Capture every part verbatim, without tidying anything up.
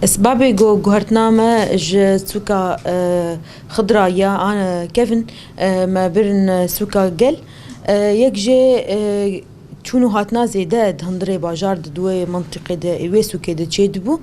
Sibabê ku guhertina me ji sûka, e, Xidra ya, an, kevin, e, me birin, e, sûka Gel. E, yek jê, e, çûn û hatina zêde di hundirê bajar di duwê mentiqê de, wê sûkê de çêdibû.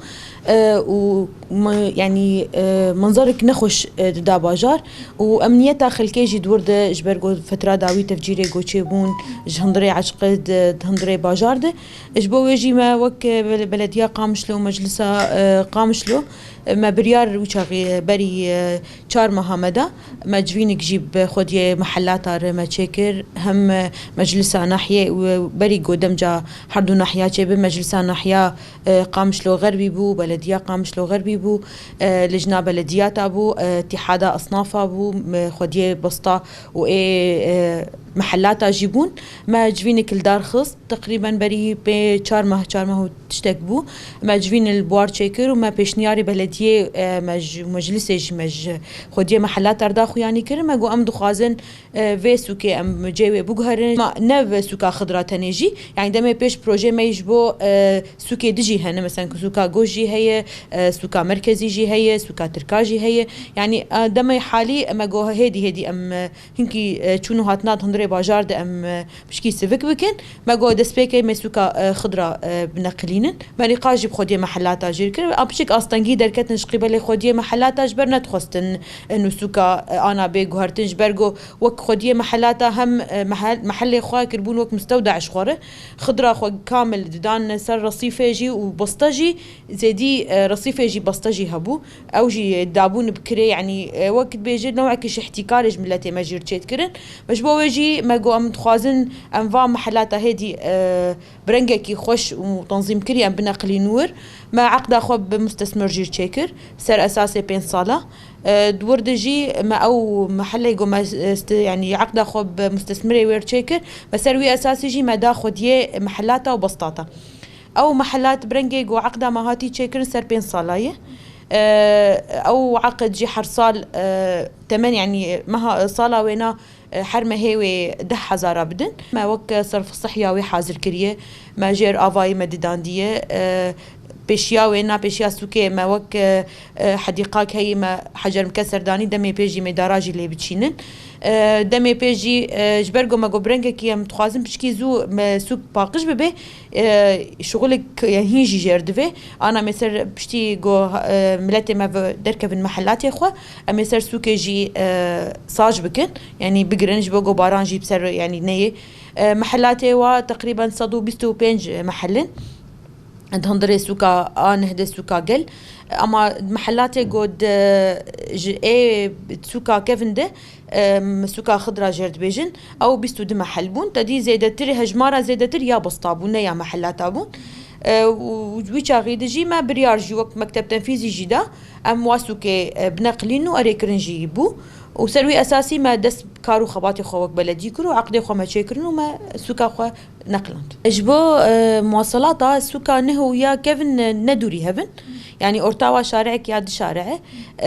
E, û me, yanî, e, menzerik nexweş, e, dida bajar. Û emniyeta xelkê jî di wir de ji ber ku fetra dawî tevcîrê ku çêbûn ji hundirê eşqê di, di hundirê bajar de. Ji bo wê jî me wek, e, bele-, Belediya Qamişlo û Meclisa, e, Qamişlo, e, me biryar wî çaxî, e, berî, e, çar meha me da. Me civînik jî bi xwediyê mehellata re me çêkir. Hem, e, Meclisa Nahiyê û berî ku demca herdu nahiya çêbe, Meclisa Nahiya, e, Qamişlo Xerbî bû, Belediya Qamişlo Xerbî bû, e, Lijna Belediyata bû, e, Îtîhada Esnafa bû, me xwediyê bista û ê, e, mehellata jî bûn. Me civînik li dar xist. Teqrîben berî pê çar meh, çar meh û tiştek bû. Me civîn li buar çêkir û me pêşniyarê belediyê, e, me ji meclisê jî me ji xwediyê mehela tarda xuyanî kir. Me got, em dixwazin, e, vê sûkê em cê wê biguherin. Ma ne bi sûka Xidra tenê jî. Yanî demê pêş projeyê me ji bo, e, sûkê dijî hene. Mesela ku sûka Goş jî heye, e, sûka Merkezî jî heye, sûka Tirka jî heye. Yanî, e, demê halî me got hêdî hêdî em, e, hinkî, e, çûn û hatina di hundirê bajar de em, e, pişkî sivik bikin. Me got destpêkê me sûka, e, Xidra, e, bineqilînin. Me nîqaş jî bi xwediyê mehellata jê kir. A piçik astengî derketin ji qîbelê xwediyê mehellata ji ber nedixwestin, e, nû sûka, e, ana bê guhertin ji ber ku wek xwediyê mehellata hem, e, mehel-, mehellê xwe kirbûn wek mistewda ji xwe re. Xidra xwe kamil didan ser resîfê jî û bista jî zêdî, e, resîfê jî bista jî hebû. Ew jî dabûn bi kirê, yanî, e, wek dibêje newekî ji îhtîkarê ji miletê me jî re çêdikirin. Me ji bo wê jî me got em dixwazin em va mehellata hêdî, e, bi rengekî xweş û tenzîmkirî em bineqilîn wir. Me eqda xwe bi mustesmir jî re çêkir ser esasê pênc sala. E, di wir de jî me ew mehellê got me, e, st-, yanî eqda xwe bi mustesmirê wê re çêkir. Me ser wî esasî jî me da xwediyê mehellata û bistata. Ew mehelat bi rengê ku eqda me hatî çêkirin ser pênc sala ye. E, ew eqd jî her sal, e, temen, yanî meha, sala wêna, e, her mehê wê deh hezara bidin. Me wek serf sihya wê hazir kiriye. Me jêr avayî me didandiye. E, pêşiya wêna, pêşiya sûkê me wek, e, e, hedîqak heyî me hecer mike serdanî, demê pê jî mêdara jî lê biçînin. E, demê pê jî, e, ji ber ku me got bi rengekî em dixwazin piçkî zû me sûk paqij bibe, e, şixulek, e, hîn jî jêr divê. Ana me ser piştî ku, e, miletê me ve-, derkevin mehelatê xwe, em ê ser sûkê jî, e, sac bikin. Yanî bigirin ji bo ku baran jî bi ser, yanî neyê. E, mehelatê wa teqrîben sed û bîst û pênc mehel in. Di hundirê sûka A neh de sûka Gel. Ama mehelatê ku di, ji ê sûka kevin de, em, sûka Xidra jêr dibêjin, ew bîst û du mehel bûn. Te dî zêdetir, hejmara zêdetir ya bista bû, ne ya mehelata bûn. E, û wî çaxî de jî me biryar jî wek mekteb tenfîzî jî da, em wa sûkê, e, bineqilîn û erêkirin jî bû. Û ser wî esasî me dest kar û xebatê xwe wek beledî kir û eqdê xwe me çêkirin û me sûka xwe neqiland. Ji bo, e, muwaselata sûka neh û ya kevin, e, ne dûrî hev in. Yanî ortawa şareek ya di şare e.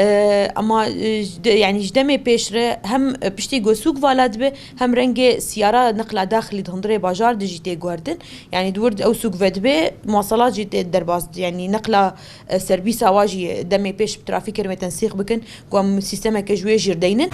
E, ama, e, ji de-, yanî ji demê pêş re hem, e, piştî ku sûk vala dibe, hem rengê siyara neqla daxilî di hundirê bajar de jî tê guhertin. Yanî di wir ew sûk vedibe, muwaselat jî tê derbas, yanî neqla, e, serbîsa wa jî demê pêş bi trafîkê re me tensîq bikin, ku em sîstemeke ji wê jî re deynin.